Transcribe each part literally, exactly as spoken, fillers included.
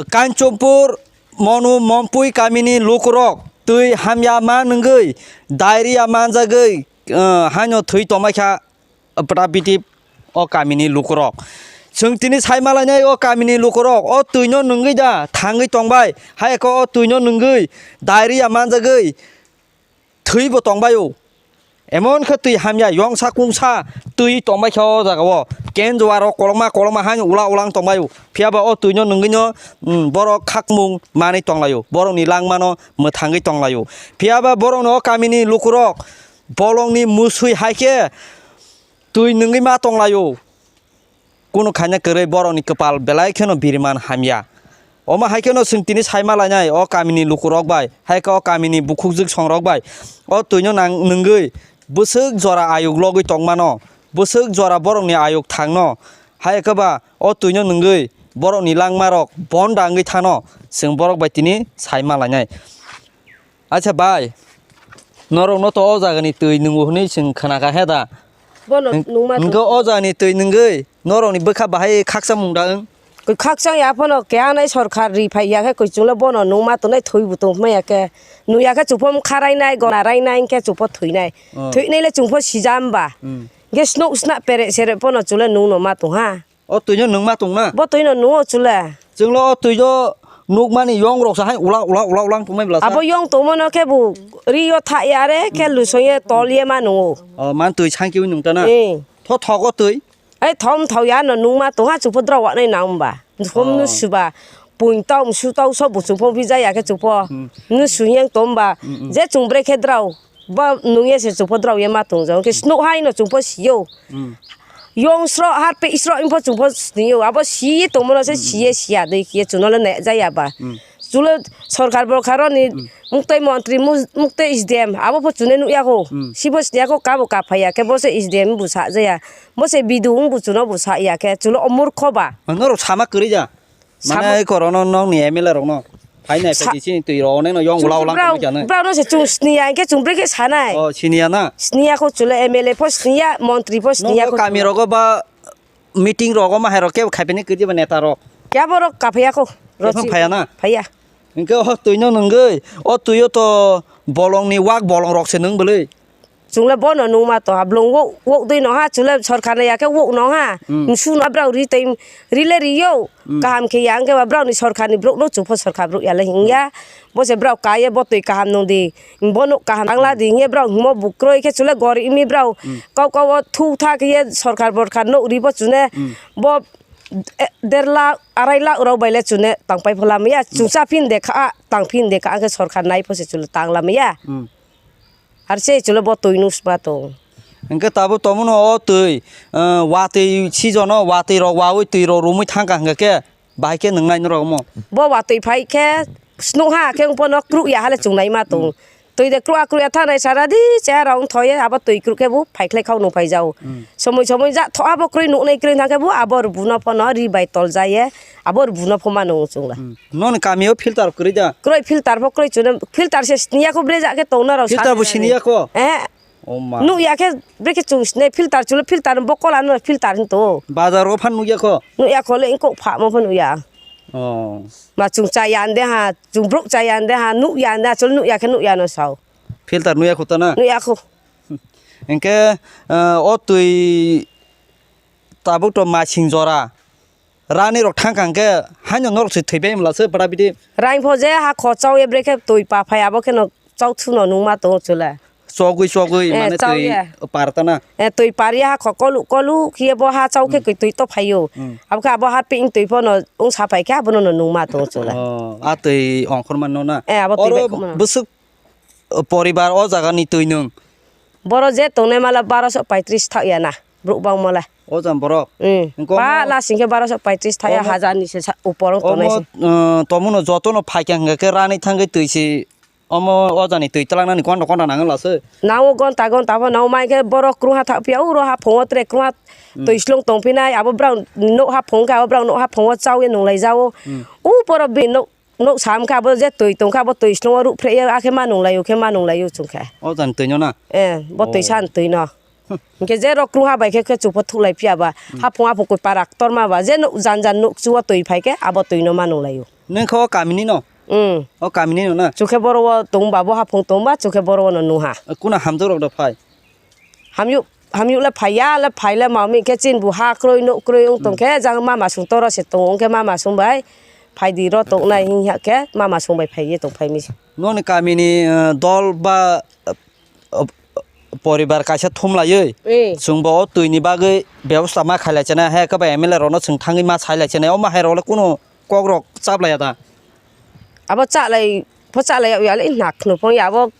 Kanchanpur Monu Mompui kamini lukurok twi hamya ma nwngwi, diarrhea manjagwi, eh, haino thwi tongbaikha, eh, pwrapiti o kamini lukurok. Chwng tini sai malainai o kamini lukurok o twino nwngwi da thangwi tongbai, hai khe o twino nwngwi diarrhea manjagwi thwibo tongbaio. Emon khe twi hamya, yongsa kungsa twi tongbaikha o jagao. Ken juaro kolokma kolokma haino ula ulang tongbaio. Phiyaba o twino nwngwino, mm, borok khakmung manwi tonglaio. Borokni langmano mwthangwi tonglaio. Phiyaba borokno o kamini lukurok bolongni musui hai khe twi nwngwi ma tonglaio. Kunu khaina kwrwi borokni kwpal belai kheno biriman hamya. Omo hai kheno chwng tini sai malainai o kamini lukurok bai, hai khe o kamini bukhukjwk songrok bai o twino nang nwngwi bwswk jora ayuk logwi tongmano, bwswk jora borokni ayuk thangno, hai khe ba o twino nwngwi borokni langmarok bonda wngwi thano chwng borok bai tini sai malainai. Acha bai, norokno to o jagani twi nwngo hwnwi chwng khnakha he da? Bono Hing-, nungma hingke tong- o jagani twi nwngwi norokni bwkha bahai khaksa mung da wng? Koi khaksa ya phano keha nai sorkar ri phai ya khe koi chwngno bono nungma tongnai thwi bo tong phai ya khe. Nung ya khe chwngphom kharai nai, gona rai nai, hingke chwngpho thwi nai. Oh. Thwi nai le chwngpho sijam ba. Hmm. Hingke snok sna pere sere phano chwngno nung no ma tong ha. O twino nwngma tongna? Bo twino nungo chwle. Chwnglo o twino nukmani yong rok sa hai ula, ula, ula, ulang tongmai bwlasa. Abo yong tongmano khe bo rio tha ya re, khe lusong ye tol ye ma nungo. O, man twi sanki wi nungtana? Eh. Tho thogo twi? Ai thom thau ya no nungma tongha chwngpho drao wanai na wngba. Thom Oh. nu suba. Puing tau msu tau sobo chwngpho bija ya khe chwngpho. Hmm. Nu suyang tongba. Hmm, hmm. Je chwng bre khe drao. Bo nungya se chwngpho drao ye ma tong jao. Hwnkhe snuk hai no chwngpho sio. Hmm. Yong sro harpe isro info chwngpho sio. Abo si tongmano se Hmm, hmm. si ye sia dei khe chwngno le ne jaya ba. Hmm. Chulo sorkar borkar ni Hmm. muktwi montri mu-, muktwi S D M abo pho chwngno nukya kho. Hmm. Sibo siniya kho kabo kaphaya khe bo se S D M bu sa jaya. Bo se bidu wng bu chwngno bu sa ya khe chulo o murkho ba. Norok sama kwrwi ja. Mane Samo- korono nokni M L A rokno. Phainai Sa- phai chini twi rok onekno yong Chwng ula ula brao, wngkha nai. Brao no se chwng siniya, hingke chwng brekhe sanai. Oh, siniya na? Siniya kho chwle M L A pho siniya, montri pho siniya Nokho kho kami chwle. Rogo ba meeting rogo ma hai rok kebo khaiphini kwrwi ba neta rok. Ya borok kaphaya kho. Ekhon Rochi- phaya na? Phaya. Hingke o twino nwngwi, o twio to bolongni wak bolong rok se nwng bwlwi. Chwngla bono nungma tongha, blong wok, wok dwi nongha, chwla sorkar ni ya khe wok nongha. Hmm. Msu no brao ri tei, ri le ri yo, Hmm. kaham khe ya, hwnkhe ba brao ni sorkar ni borok no chwngpho sorkar borok ya le hingya. Hmm. Bo se brao ka ye, bo twi kaham nung di, bo no kaham tangla Hmm. di, hingye brao himo bukroi khe chwla gori imi brao. Hmm. Kau kau o thu tha khe ye sorkar borkar no ri bo chwne, Hmm. bo, eh, der lakh, arai lakh rok bai le chwne tang pai pho lamaya, Hmm. chwngsa phin de kha, tang phin de kha, hwnkhe sorkar nai pho se chwla tang lamaya. Hmm. Har se chulo bo twi nusma tong. Hingke tabuk tomono o twi, eh, watwi season o watwi rok wawi twi rok romwi thangkha hingke khe bahai khe nwngnai norok omo. Bo watwi phai khe snukha khe wngpano kruk ya hale chungnai ma tong. Hmm. Twi de kruk a kruk ya thanai sara di cheha rok wngthoi abo twi kruk khe bo phai khlai khao nung phai jao. Hmm. Somoi somoi ja tho abo kroi nuknai kroi thang khe bo abo rwbu no phano ri bai tol ja ye abo rwbu no pho ma nung chungla. Hmm. Noni kami o filter kwrwi da? Kwrwi filter bo kwrwi chwng filter se siniya kho bre ja khe tong na rok Filter bo siniya kho? Eh. Oh ma. Nuk ya khe bre khe chwng sini filter chwng filter bo kola no filter hin to. Bazar o phan nuk ya kho? Nuk ya kho le kok pha mo phan nuk ya. Oh. Ma chwng cha ya de ha, chwng bruk cha ya de ha, nuk ya de ha, chwng nuk ya khe nuk ya no sao. Filter nuk ya kho ta na? Nuk ya kho. Hingke, eh, o twi tabuk to masing jora. Rani rok thang kha hwnkhe haino norok se thwi bai mla se bwra bidi. Raing pho je ha kho chau ye brekhe twi pa phai abo kheno chau thuno nungma tongo chwla. Chogwi chogwi Eh, mane chau twi ye. Par ta na. Eh, twi par ye ha kho kolu kolu khiye bo ha chau khe Hmm. kwi twi to phaio. Hmm. Abo khe abo ha ping twi phono wng sa phai khe abono no nungma tongo chwla. Oh, a twi ongkhor manno na. Eh, abo twi Oro bai khumano. Bwswk poribar o jaga ni twi nwng? Boro je tongnai mala baroso paitris thak ya na, borok bangma le. O jang borok? Mm. Hingke Ba omo, la singke baroso paitris thak ya, omo, hajar ni se sa-, upor wng tongnai omo, se. Uh, tomono jotono phaikha hingke khe rani thangwi twi se, omo o jani twi twlangna ni konda konda nangwla se. Nao gonta gonta bo nao mai khe borok krungha thak phiya, uro ha phungo tre krungha Mm. twi slung tong phinai, abo brao nok ha phung khe, abo brao nok ha phungo chawi nunglai jao. Mm. U borok bini nok Nuk sam khe abo je twi tong khe abo twi slung o ruh phreh ya, akhe ma nung lai o khe ma nung lai o chwng khe. O jani twi no na? Eh, bo twi Oh. san twi no. Hmm. Hingkhe je rok krungha bai khe, khe chukpho thuklai phiya ba. Hmm. Haphung haphung koi parak torma ba, je nuk jan jan nuk chuo twi phai khe abo twi no ma nung lai o. Neng kho o kamini no? Hmm. O kamini no na? Chukhe boro o tongba, bo haphung tongba, chukhe boro o no nuha. Kuna hamjak rok da phai? Hamyu, hamyu le phaiya, le phai le mami khe chin bu ha kroi, no kroi wng tong khe, jang mama sung toro se tong, wng khe mama sung bai phai di ro tong nai hing ya khe, mama sung bai phai ye tong phai mi se. Noni kamini, eh, dol ba, eh, eh, poribar kaisa thum laiwi, eh, chwng bo o twi ni bagwi bebosta ma khai lai chana, he khe ba M L A rok no chwng thangwi ma sai lai chana, o ma hai rok le kunu kok rok chap laiya da? Abo cha lai, pho cha lai ya le hna khnu phong ya, abo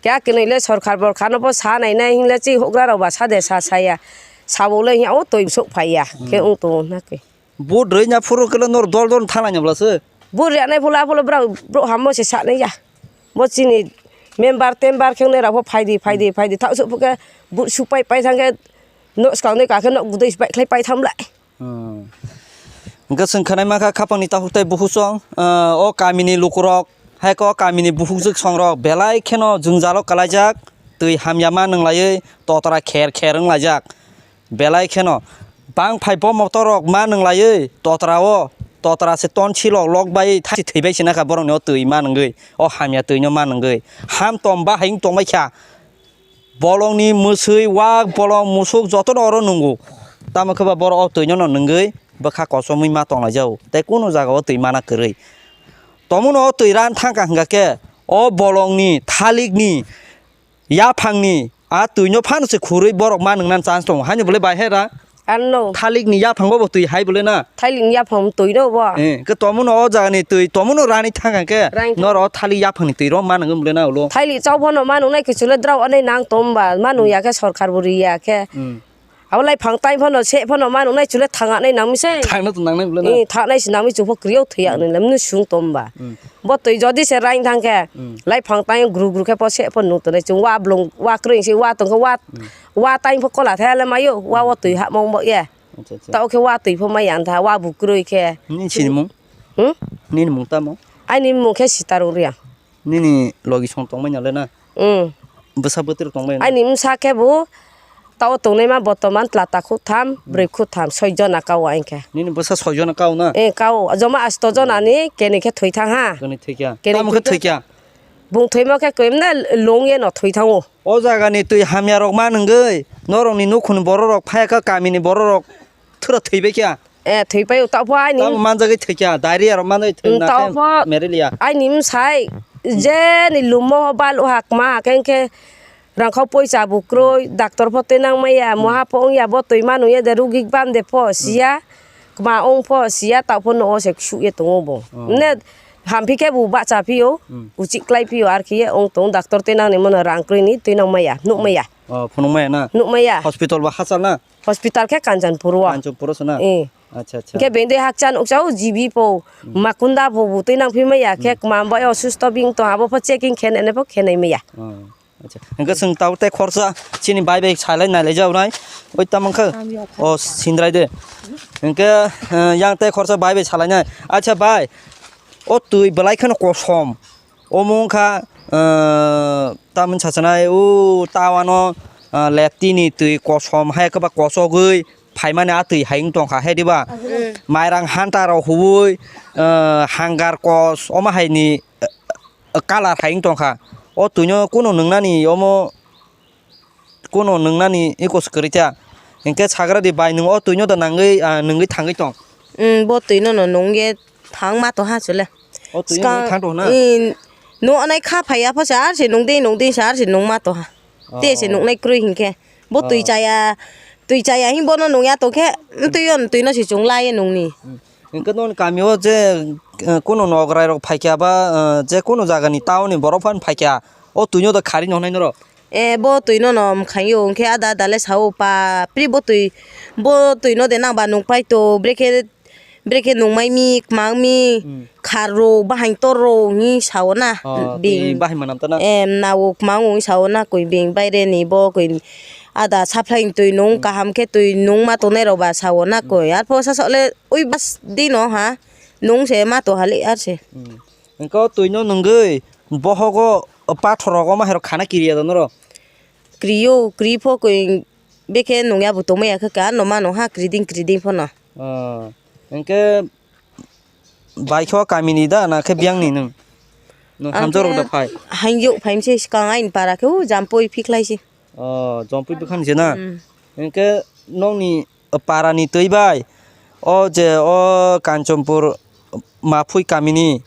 kya kinui le sorkar borkar no pho sa nai nai hing le chi hugra rok ba sa de sa saya. Sabo le hing ya o twi sok phai ya. Hmm. Khe wng tong na khe. Vote rwina phuru khe le nor dol dol thang lai ya bla se. Vote rwna phula phula bra bro hammo se sa nai ya. Bo chini member tember khe nai rok pho phai di, phai di, phai di. Thak sok phu khe vote su pai pai thang khe no skang nai ka khe no gudai pai khlai pai tham lai. Hmm. Hwnkhe chwng khwnai mankha khapangni takhuk tei bukhuk song, ah, o kamini lukurok, hai khe o kamini bukhukjwk songrok belai kheno jwngjalo kwlaijak, twi hamya ma nwnglaiwi totra kher kher wnglaijak. Belai kheno bangphai bo motorrok ma nwnglaiwi totra o, totra se ton silok lok bai thachi thwibai se nakha borokni o twi ma nwngwi, o hamya twino ma nwngwi. Ham tom bahai wng tongbai kha. Bolongni mwswi, wak, bolong, musuk jotono oro nungo. Tamo khe ba borok o twino no nungwi bwkha kochomwi ma tonglaijao. Tei kunu jaga o twi mana kwrwi. Tomono o twi ran thangkha hwnkha khe o bolongni, thalikni, yaphangni a twino phano se khurwi borok ma nungnani chance tongo. Haino bolai bai hai ra? Ano. Thalikni yaphango bo twi hai bole na? Thalikni yaphang twi no bo. Eh, khe tomono o jagani twi, tomono rani thang khe. Rani thang. Noro thalik yaphangni twi ro ma nangwi bole na ulo? Thalik chao phano ma nungnai khe chwle drao anai nang tom ba, ma nung ya khe sorkar bo ri ya khe. Hmm. Abo lai phang tai phano se phano ma nungnai chwle thang anai nang mi se. Thangno to nangnai bole na? Eh, thangnai se nang mi chupho kriyo thwi ya nai lam nu sung tom ba. Hmm. Bo twi jodi se rain thang khe, hmm, lai phang tai gru gru khe po se po nuk tongnai chwng wa blong wa kwrwi se wa tong khe wa, hmm, wa tai pho kola thaya le mayo wa o twi ha mong bo ye. Acha, acha. Ta o khe wa twi pho mai yang tha wa bu kwrwi khe. Nini sinimung? Hmm? Nini mung tamo? Aini mung khe Sitarung Reang. Nini logi song tong mai na le na? Hmm. Bwsa bwtwi rok tong mai na? Aini bwsa khe bo ta o tongnai ma botoman tlata khuk tham, hmm, brwi khuk tham, soi jona ka o aing khe. Nini bwsa soi jona ka o na? Eh, ka o. Joma asto jona ni keni khe thwi thang ha. Keni thwi kya? Keni tamo khe thwi kya? Bung thwimo khe kwmna long ye no thwi thango. O jaga ni twi hamya rok ma nungwi, norok ni nukhung ni borok rok phai kha, kami ni borok rok thura thwi bai kha. Eh, thwi pai o, ta pho aini. Tamo manjagwi thwi kha, diarrhea rok manjagwi thwi na khe malaria. Aini bwsai, je ni lumo balu ha kma khe khe rang kha poisa bu kroi, doctor pho twi nang maya, hmm, moha pho wng ya, bo twi ma nung ya de, rugi bam de pho, hmm, siya. Kma ong pho siya, ta pho no o se ksu ye tongo bo. Oh. Ne hamphi khe bo bacha phio, hmm, uchik klai phio, ar khe ye ong tong doctor twi nang ni mono rang kroi ni twi nang maya, nuk maya. Oh, phunuk maya na? Nuk maya. Hospital ba hachal na? Hospital khe Kanchanpur o. Kanchanpur o se na? Eh. Acha, acha. Khe bende hakchan ukchao G B pho, hmm, Makunda pho bo twi nang phi maya, khe, hmm, kma bai osusto bing tong abo pho checking khe nene pho khe nai maya. Oh. Acha. Hwnkhe chwng tabuk tei khorsa chini bai bai salai nai lai jak nai. Oi tamo wngkha? O sindrai de. Hwnkhe, eh, yang tei khorsa bai bai salai nai. Acha bai. O twi belai kheno kosom. Omo wngkha, eh, tamoni sachanai o tawano, eh, lepti ni twi kosom hai khe ba kosogwi phaimani a twi hai wng tongkha hai diba? Hmm. Mairang hanta rok huwi, eh, hangar kos omo hai ni, eh, colour hai wng tongkha. O twino kunu nungnani omo kunu nungnani eko se kwrwi ta. Hinkhe sagra di bai, nwng o twino da nangwi, ah, nungwi thangwi tong? Mm, bo twino no nungye thang ma tongha chwle. O twino nungwi thang tongna? Mm, no anai kha phaiya pho se ar se nungdi nungdi se ar se nung ma tongha. Te se nungnai kwrwi hinkhe. Bo twi chaya, twi chaya hin bono nungya tongkhe, twi o twino se chwng lai nungni. Hmm. Hwnkhe noni kamio je, eh, kunu nograi rok phaikya ba, eh, je kunu jagani town ni borok phan phaikya, o twino da khari nongnai norok? Eh, bo twino no mwkhang yo, hwnkhe ada ada le sao pa, pri bo twi, bo twino de nang ba nung pai to, brekhe, brekhe nungmai mi, kwmang mi, hmm, khar ro, bahai tor ro, hwnwi sao na, oh, bing. Twi bahai manam ta na? Eh, nao kwmang hwnwi sao na, koi bing baire ni bo, koi ada supply ni twi nung, hmm, kaham khe twi nung ma tongnai rok ba sao na, hmm, koi. Arpho sa sao le, ui bas di no ha. Nung se ma to hali ar se. Hmm. Engko twi no nungwi bohogo pathor rogo ma hero khana kiriya da noro? Kriyo, kri pho koi bekhe nungya bo tongmaya khe ka no mano ha kriding kriding pho no. Ah, engke bai khe o kamini da na khe biyangni nwng? Nwng hamjak rok da phai? Ang khe hangjak phaimse swkang aini para khe o Jampui phiklaisi. O, Jampui bwkhani se na? Mm. Hinkhe nokni parani twi bai o je o Kanchanpur Maphui kamini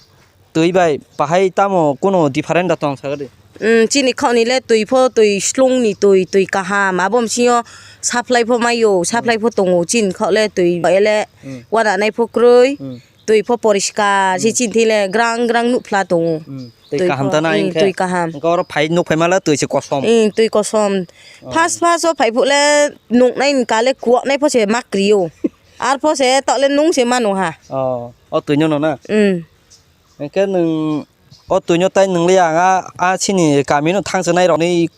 twi bai bahai tamo kunu different da tong sakadi? Mm, chini khokni le twi pho twi slungni twi, twi kaham. Abo bisingo supply pho maio, supply pho tongo. Chini khok le twi ele wananai pho kwrwi, twi pho poriskar se chini thai le grang grang nukphla tongo. Mm, twi kaham pho, ta na mm, hinkhe? Twi kaham. Hinkhe oro phai nuk phaima le twi se kosom. Mm, twi kosom. First first o phai phuk le nuknai ni kale kuwaknai pho se ma kwrwi o. Ar pho se tok le nung se mano ha. O, o twi no no na? Mm. Hinkhe nwng o twino tai nwngliya, ang a, a chini kamino thangchwnairokni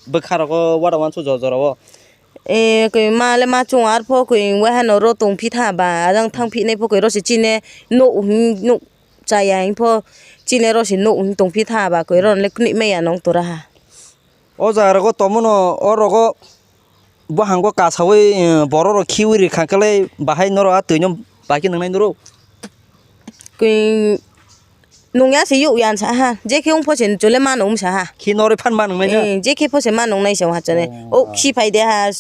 bwkharogo uansugo jora jora o. E, koi ma le ma chwng arpho koi wahano ro tongphi tha ba, ajang thangphinai pho koi ro se chini nuk hwn nuk chaya hwn pho chini ro se nuk hwn tongphi tha ba, koi ro le kwnwi maya nong tora ha. O jaga rogo tongmano, o rogo buhango kasaui, eh, borok rok khiui rikha khe le bahai norok a twino bai khe nwngnai norok. Kwi nungya se yuk yan sa ha, je khe wng pho se chole mano wng sa ha. Khi norwi phan ma nwngnai na? Eh, je khe pho se ma nwngnai se ha chole. Oh. O khi phai de ha,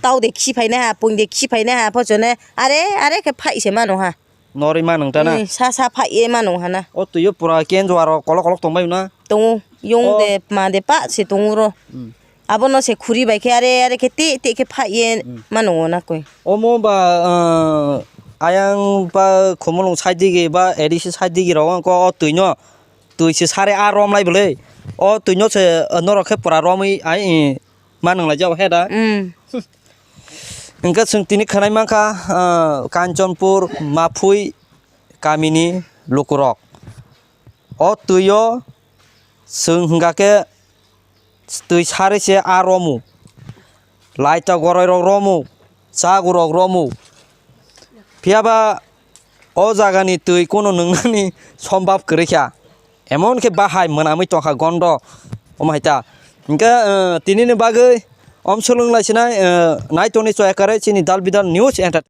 tau de khi phai nai ha, pung de khi phai nai ha pho chole. Are, are khe phai se mano ha. Norwi ma nung ta na? Mm, sa sa phai ye ma nung hana. O twi o pura kenjo aro kolok kolok tong bai na? Tongo, yung de ma de pa se tongo ro. Mm. Abono se khuri bai khe are are khe te te khe phai ye ma nung na koi. Omo ba, uh, ayang ba khumulung side digi ba A D C side digi rok ko o twi no. Twi se sare a rom lai bwle. O twi no se, uh, norok khe pura romwi ai, eh, ma nung lai jao he da. Mm. Hwnkhe chwng tini khwnai mankha, ah, Kanchanpur Maphui kamini lukurok. O twio chwng hwnkha khe twi sari se a romu. Laita goroi rok romu, chagu rok romu. Phiya ba o jagani twi kunu nwngnani sombab kwrwi kha. Emon khe bahai mwnamwi tongkha gondo, omo hai ta. Hwnkhe, eh, tinini bagwi omsolong lai sinai, eh, nai tongni choya kwrwi chini Dal Bidal News Enter-